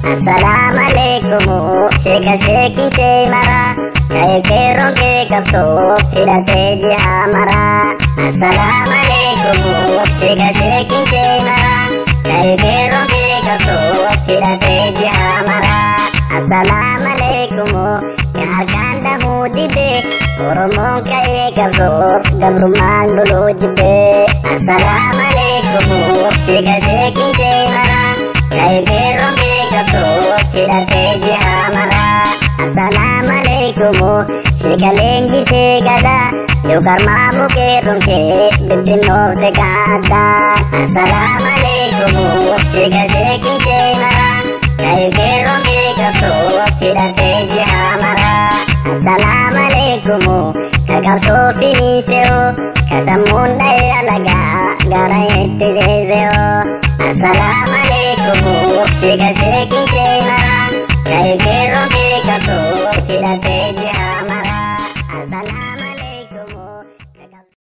Assalamu alaikum, sheeka sheekin shee mara, ka'ee qeerroon kee qabsoof hidhatee ji'a mara. Assalamu alaikum, sheeka sheekin shee mara, ka'ee qeerroon kee qabsoof hidhatee ji'a mara. Assalamu alaikum, ka harkaan dahuu dide, Oromoon ka'ee qabsoof gabrummaan buluu jibbe. Assalamu alaikum, sheeka sheekin shee mara, ka'ee qeerroon kee qabsoof hidhatee ji'a mara. Assalamu alaikum, sheeka leenjisee gadaa, yookaan mukeerroon kee bittinnoofte kaaddaa. Assalamu alaikum, sheeka sheekin shee mara, ka'ee qeerroon kee qabsoof hidhatee ji'a mara. Assalamu alaikum, ka qabsoo finiiseoo, ka sammuun dha'ee alagaa gara itti seeseoo. Assalamu alaikum, sheeka sheekin shee mara, ka'ee